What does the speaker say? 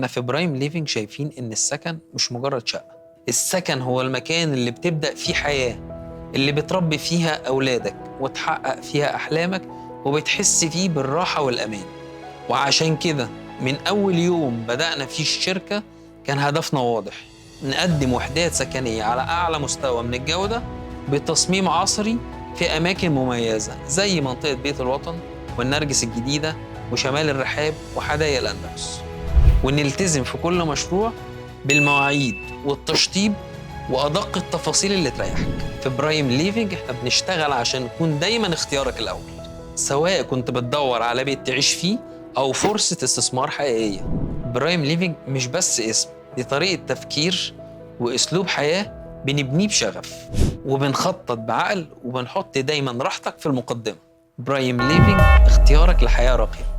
احنا في Prime Living شايفين ان السكن مش مجرد شقة. السكن هو المكان اللي بتبدأ فيه حياة، اللي بتربي فيها أولادك وتحقق فيها أحلامك وبتحس فيه بالراحة والأمان. وعشان كده من أول يوم بدأنا فيه الشركة كان هدفنا واضح: نقدم وحدات سكنية على أعلى مستوى من الجودة بتصميم عصري في أماكن مميزة زي منطقة بيت الوطن والنرجس الجديدة وشمال الرحاب وحدائق الأندلس، ونلتزم في كل مشروع بالمواعيد والتشطيب وأدق التفاصيل اللي تريحك. في Prime Living احنا بنشتغل عشان نكون دايما اختيارك الأول، سواء كنت بتدور على بيت تعيش فيه أو فرصة استثمار حقيقية. Prime Living مش بس اسم، دي طريقة تفكير وأسلوب حياة بنبنيه بشغف وبنخطط بعقل وبنحط دايما راحتك في المقدمة. Prime Living، اختيارك لحياة راقية.